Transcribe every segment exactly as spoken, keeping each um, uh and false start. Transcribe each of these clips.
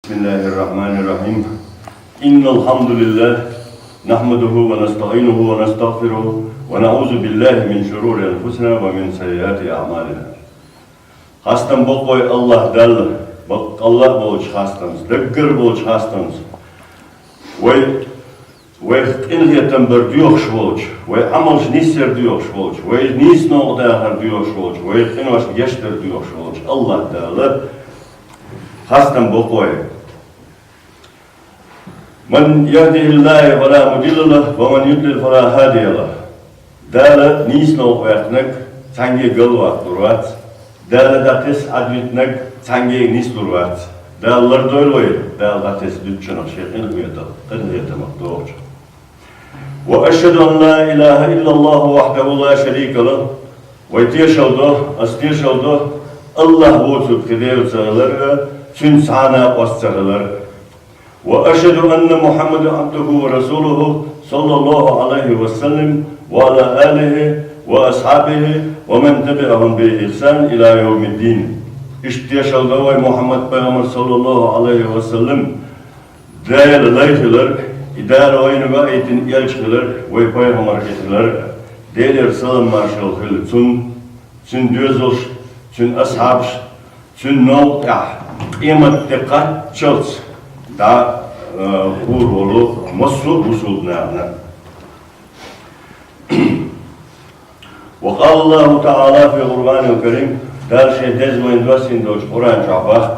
بسم الله الرحمن الرحيم. إن الحمد لله نحمده ونستعينه ونستغفره ونعوذ بالله من شرور أنفسنا ومن سيئات أعمالنا. Хастам бокъо вай Аллахӏ Далла, бакъ Аллахӏ болча хастамца, даггара болча хастамца. Вай, вай къинхетам бар доьхуш волча, вай Ӏамалш нийсъяр доьхуш волча, вай нийса новкъа дахар доьхуш волча, вай къиношта гечдар доьхуш волча Аллахӏ Далла хастам бокъо вай. من يهده الله فلا مضل له ومن يضلل فلا هادي له. Дала нийса новкъа ваьккхинарг цхьаннега галваккха лур вац. Дала дӀатесса Ӏадвитинарг цхьаннега нислур вац. Дала лардойла вай, Дала дӀатесса дуьтучунах шен къинхетах, къинхетамах дохучунах. وأشهد أن لا إله إلا الله وحده لا شريك له. Вай тешал до, аз тешал до, Аллахӏ воцург кхы Дела ца хилар а, цуьнца цхьа а накъост ца хилар а. وأشهد أن محمدا عبده ورسوله صلى الله عليه وسلم وعلى آله وأصحابه ومن تبعهم بإحسان إلى يوم الدين. Иштта тешал до вай Мухьаммад пайхамар, саллаллаху Ӏалайхи ва саллам, Дала лай хилар, и Дала вайна ваийтина элча хилар, вай пайхамар и хилар, Делера салам-маршалла хилла цунна, цуьнан доьзалш, цуьнан асхьабаш, цуьнан новкъа тӀехь къематде кхаччалц дӀа, э, гӀур волу массо а бусулба нахана. وقال الله تعالى في القرآن الكريم, Дала шен деза вайна доссийна долчу Къуръан чохь боху.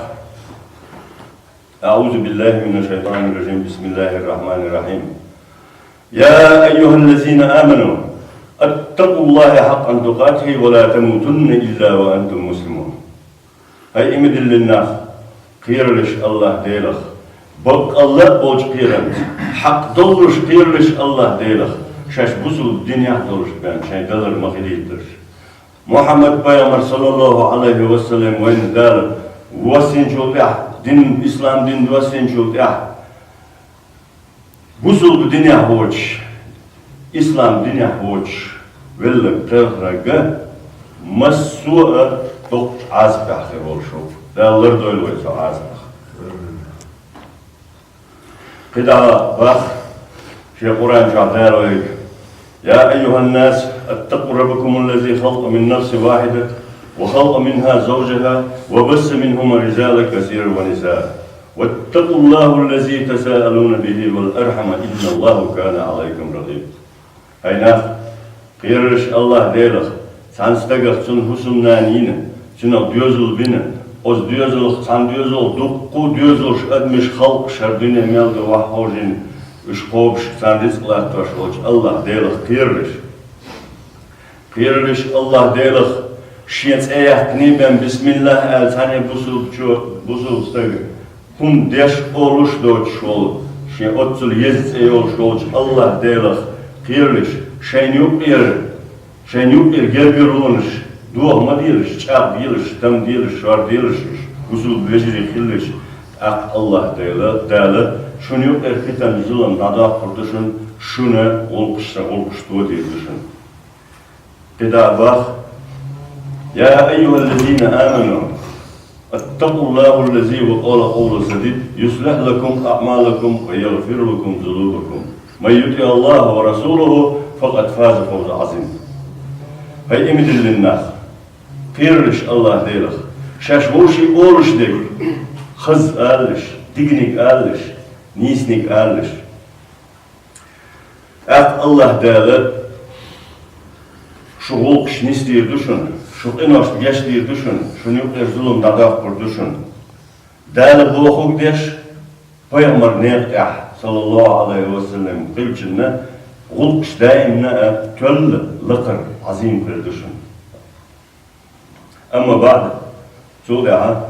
أعوذ بالله من الشيطان الرجيم. بسم الله الرحمن الرحيم. يا أيها الذين آمنوا اتقوا الله حق تقاته ولا تموتن إلا وأنتم مسلمون. ХӀай иман диллина нах, кхералаш Аллахь Делах, баккъалла а болчу кхерамца, хьакъ доллуш кхералаш Аллахь Делах, шаьш бусулба динехь долуш бен шайн далар ма хилийталаш. Мухьаммад пайхамар, саллаллаху Ӏалайхи ва саллам, вайна Дала воссийначул тӀаьхьа, дин, ислам дин доссийначул тӀаьхьа, бусулба динехь воцуш, ислам динехь воцуш велларг, кхерхарг а массо а доккхачу Ӏазапехь хир волуш ву. Дала лардойла вай цу Ӏазапах. КхидӀа боху шен Къуръан чохь Дала вайга: يا أيها الناس اتقوا ربكم الذي خلق من نفس واحدة وخلق منها زوجها وبث منهما رجالا كثيرا ونساء واتقوا الله الذي تساءلون به والأرحام إن الله كان عليكم رقيبا. ХӀай нах, кхералаш Аллахь Делах, цхьана стагах цуьнан хӀусамнана йина, цуьнах доьзал бина, оцу доьзалх цхьана доьзалх дуккха а доьзалш, адамаш, халкъаш хӀара дуьне мел ду вахьа хьожийна, уьш кхобуш, царна рицкъ латтош волчу Аллахь Делах кхералаш. Кхералаш Аллахь Делах, шен цӀе яьккхина бен бисмиллахӀ аьлла цхьана бусулбачо, бусулба стага хӀума деш, олуш доцуш волу, шен оццул еза цӀе йолуш волчу Аллахь Делах кхералаш, шайна юккъера, шайна юккъера гергарлонаш доха ма делаш, чӀагӀделаш, там делаш, шор делаш уьш, бусулба вежарий хилалаш, тӀаккха Аллахь Дела, Дала шуна юккъера питана, зулам дӀадоккхур ду шуна, шуна гӀуллакхаш, сан гӀуллакхаш тодийр ду шуна. КхидӀа боху: يا أيها الذين آمنوا اتقوا الله الذي وقال قولا سديدا يصلح لكم أعمالكم ويغفر لكم ذنوبكم ومن يطع الله ورسوله فقد فاز فوزا عظيما. ХӀай иман диллина нах, кхералаш Аллахь Делах, шаьш вовшийн олуш дерг хаза алалаш, диканиг алалаш, нийсаниг алалаш. ТӀаккха Аллахь Дала шун гӀуллакхаш нисдийр ду шуна, шун къиношна гечдийр ду шуна, шуна юккъера зулам дӀадоккхур ду шуна. Дала бохург деш, пайхамар некъа тӀехь, саллаллаху Ӏалайхи ва саллам, хилчинна, гӀуллакхаш даимна а тоьлла, лакхара, Ӏазим хир ду шуна. أما بعد, цул тӀаьхьа,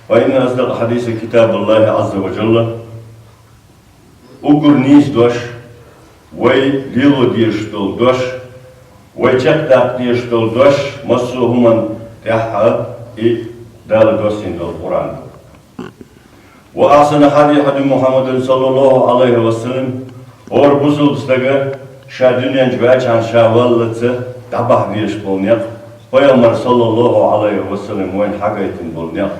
فإن أصدق الحديث كتاب الله عز وجل. Уггар нийса дош, вай лело дезаш долу дош, вай чекхдаккха дезаш долу дош, массо а хӀуманна тӀаьхьа и Дала доссийна долу Къуръан ду. وأحسن الهدي هدي محمد صلى الله عليه وسلم. ХӀора бусулба стага ша дуьнен чу ваьлчхьана ша валлалц дӀабахьа везаш болу некъ, пайхамар, саллаллаху Ӏалайхи ва саллам, вайна хьагайтина болу некъ,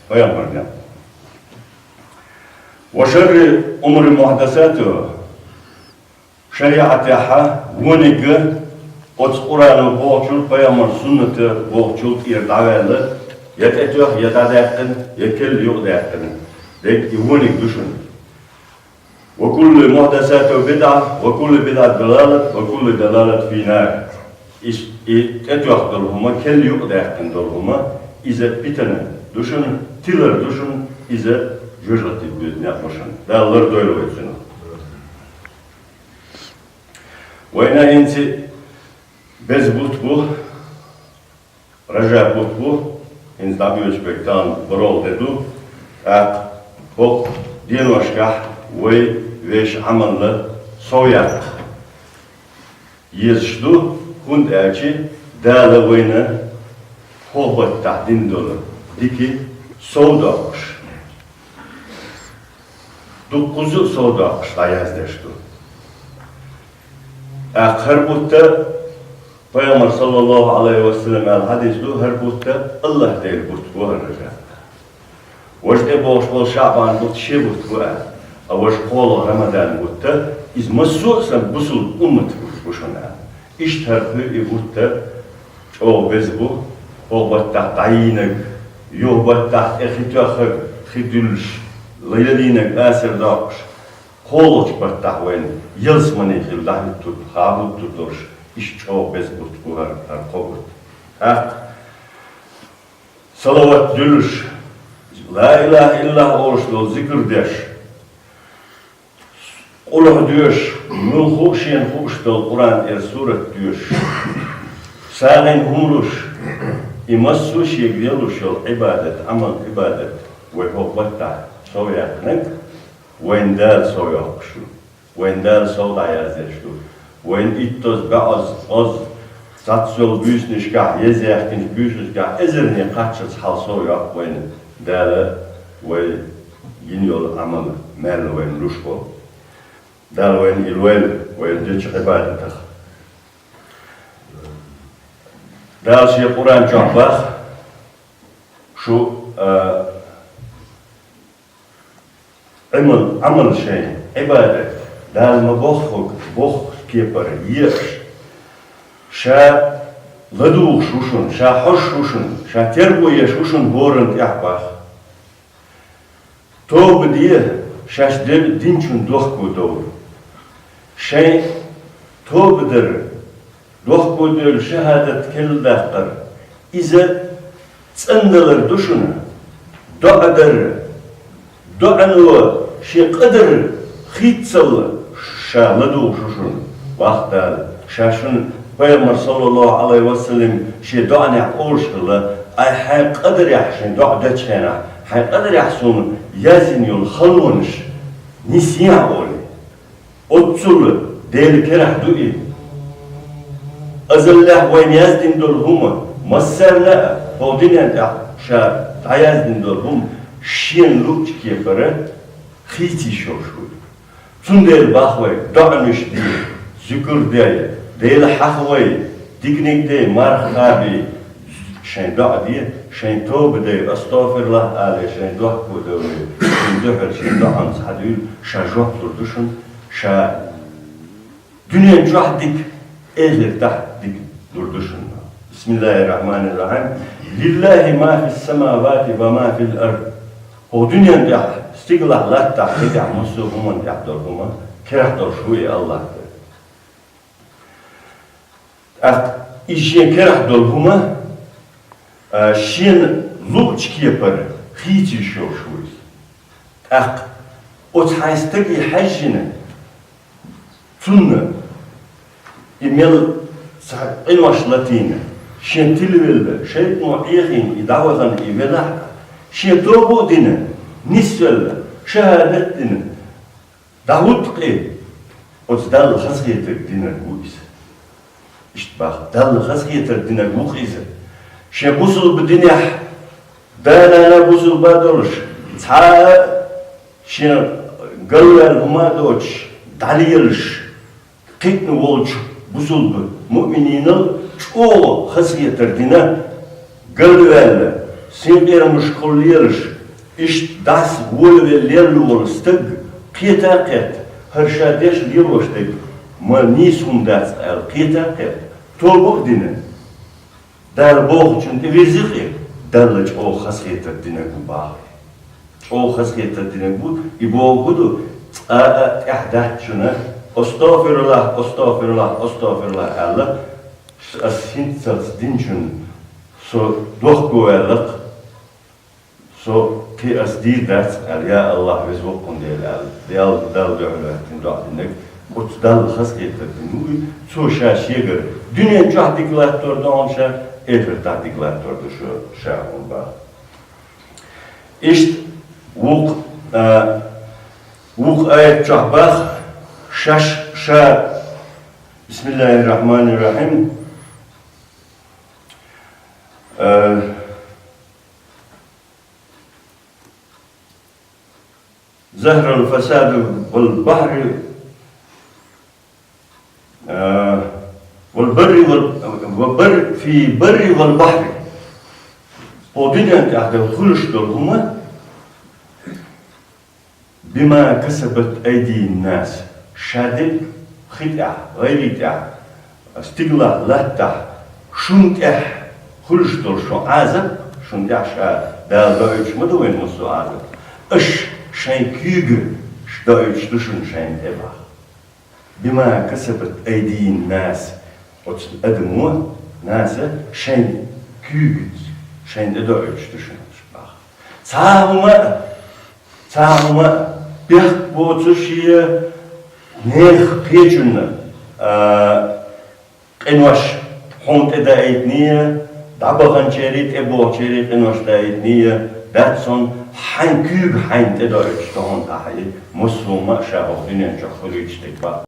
пайхамар некъ. وشر الأمور محدثاتها. ШарӀатехьа вониг оцу Къуръано бохучул, пайхамар суннато бохучул тӀера дӀаваьлла, я тӀетоьхна, я дӀадаьккхина, я керла юкъадаьккхина. Дерг и вониг ду шуна. وكل محدثة بدعة، وكل بدعة ضلالة، وكل ضلالة في النار. И, и тӀетоьхна долу хӀума, керла юкъадаьккхина долу хӀума, иза питана ду шуна, тилар ду шуна, иза жоьжахатин доьзна некъ бу шуна. Дала лардойла вай цунах. Вайна хӀинца беза бутт бу, Ражаб бутт бу, хӀинца дӀабоьдуш берг тахана бархӀалгӀа де ду, тӀаккха хӀокху деношкахь вай вешан Ӏамал сов яккха езаш ду, хӀунда аьлча Дала вайна хӀокху баттахь дина долу дика сов доккхуш, дуккхуза а сов доккхуш дӀаяздеш ду. ТӀаккха хӀара бутт, пайхамар, саллаллаху Ӏалайхи ва саллам, аьлла хьадис ду, хӀара бутт АллахӀ Делан бутт бу, хӀара Ражаб. Важа тӀе бохуш болу ШаӀбан бутт шен бутт бу аьлла, а важа кхоалгӀа Рамадан бутт, иза массо а санна бусулба умматан бутт бу шуна аьлла. Иштта хӀара кхуьу и бутт чӀогӀа беза бу, хӀокху баттахь дӀайийнарг, юха баттахь тӀе хи тоьхнарг, хи дуьллуш, лелийнарг асар доккхуш, кхоалгӀачу баттахь вайна ялсамане хилла дӀахӀуттур, хьахӀуттур долуш, иштта чӀогӀа беза бутт бу хӀара, хӀара кхо бутт. ТӀаккха салават дуьллуш, ла илаха иллаллахӀ олуш долу зикр деш, къулхьу доьшуш, муьлхха а шена хууш долу Къуръан тӀера сурат доьшуш, сагӀина хӀума луш, и массо а шега лелош йолу Ӏибадат, Ӏамал-Ӏибадат вай хӀокху баттахь сов яьккхинарг, вайна Дала сов йоккхуш ю, вайна Дала сов дӀаяздеш ду. Вайна иттаза, бӀозза, кхозза, цхьацца йолу буьйсанашкахь, еза яьхкинчу буьйсанашкахь эзарнийн кхаччалц хьал сов йоккху вайна Дала, вай йина йолу Ӏамал мел вайна луш болу. Дала вайна и лойла, вайна дечу Ӏибадатах. Дала Шен Къуръан чохь боху, шу, а, Ӏамал, Ӏамал шайн, Ӏибадат, Дала ма боххург, боххучу кепара еш, Ша ладугӀуш ву шуна, Ша хьожуш ву шуна, Ша терго еш ву шуна хӀоранна тӀехь боху. Тоба де, шаьш де-, динчун дохко довла. Шайн тоба дар, дохко девлла шахӀадат керла даккхар, иза цӀандалар ду шуна, доӀа дар, доӀано шен къа дар хийццалла Ша ладугӀуш ву шуна, вахтал, Ша шуна, пайхамар, саллаллаху Ӏалайхи ва саллам, шен доӀанехь олуш хилла, Ай, хьайн къа дарехь, шен доӀа дечу хенахь, хьайн къа дарехь суна яздина йолу халонаш нисъе олий. Оццул Делан керахь ду и. Азаллехь вайна яздина долу хӀума, массарна а хӀокху дуьнен тӀехь Ша дӀаяздина долу хӀума, шена луъучу кепара хийца йиш йолуш ву. Цундела боху вай, доӀанаш де, зикр де, Дела хьахаве, диканиг де, марха кхаба, шайн доӀа де, шайн тоба де, астагӀфируллахӀ але, шайн дохко довле, шен дуьхьал шен доӀанца хьадуьйла, Ша жоп лур ду шуна, Ша дуьнен чохь дика, эхартахь дика лур ду шуна. БисмиллахӀир-рахьманир-рахьим. ЛиллахӀи ма фис-самавати ва ма фил-ард. ХӀокху дуьнен тӀехь, стигалахь, латтахь, хи тӀехь, массо а хӀуманна тӀехь долу хӀума керахь долуш ву и АллахӀ Дела. ТӀаккха и шен керахь долу хӀума, а, шена луъучу кепара хийца йиш йолуш ву иза. ТӀаккха оцу хьайн стаге хьаьжжина, цунна и мел цхьа къинош латийна, шен тилавелла, шайтӀано Ӏехийна и дӀавахана и велахь а, шен тоба а дина, нисвелла, шахӀадат а дина, дӀахӀутту-кх и, оцу Далла хазахетарг динарг ву иза. Иштта боху, Далла хазахетарг динарг ву-кх иза. Шен бусулба динехь, да-нана бусулба а долуш, цхьа а шен галваьлла хӀума а доцуш, дӀалелаш, кхиъна волчу бусулба муъмининал чӀогӀа хазахетар дина, галваьлла, синкъерамашкахула лелаш, Иштта дӀаса волавелла лелла волу стаг кхета а кхетта, хӀара ша деш лелош дерг ма нийса хӀума дац аьлла кхета а кхетта, тоба а дина, Дала бохучунна тӀе вирзийла, Далла чӀогӀа хазахетар динарг ву боху. ЧӀогӀа хазахетар динарг ву, и боху хӀун ду, цкъа а тӀаьхьа дац шуна, «АстагӀфируллахӀ, астагӀфируллахӀ, астагӀфируллахӀ», аьлла, ас хӀинццалц динчунна со дохко ваьлла-кх. Со кхин ас дийр дац аьлла, я АллахӀ, веза воккхун Дела аьлла, Дала, Далла дуьхьал хӀоьттина доӀа динарг, оцу Далла хазахетар дина ву и, цо ша шегара дуьнен чохь дика латтор ду хьуна ша, эхартахь дика латтор ду шу ша хьуна боху. Иштта вукху, а, вукху аят чохь боху, шаьш ша, бисмиллахӀир-рахьманир-рахьим, а, «ظهر الفساد في البحر، а, والبر وال-، والبر، في البر والبحر». Хьо дуьнен тӀехь дерг хуьлуш долу хӀума, «بما كسبت أيدي الناس», ша дерг хи тӀехь, гӀайре тӀехь, стигалахь, латтахь, шун тӀехь хуьлуш долу шун Ӏазап, шун тӀехь ша Дала доуьйтуш ма ду вайн массо а Ӏазап. Аша шайн куьйга доуьйтуш ду шуна шайна тӀе боху. «بما كسبت أيدي الناس», оцу адамо, наса шайн куьйга, шайна тӀе доуьйтуш ду шуна боху. Цхьа а хӀума а, цхьа а хӀума а бехк боцуш я нехан кхечунна, а, къинош хьуна тӀе даийтиний, дӀабаханчерий, тӀебогӀучерий къинош даийтиний, дац хьуна хьайн куьйга хьайна тӀе доуьйтуш ду хьуна ахьа и, массо а хӀума а ша хӀокху дуьнен чохь хуьлуьйтуш дерг боху.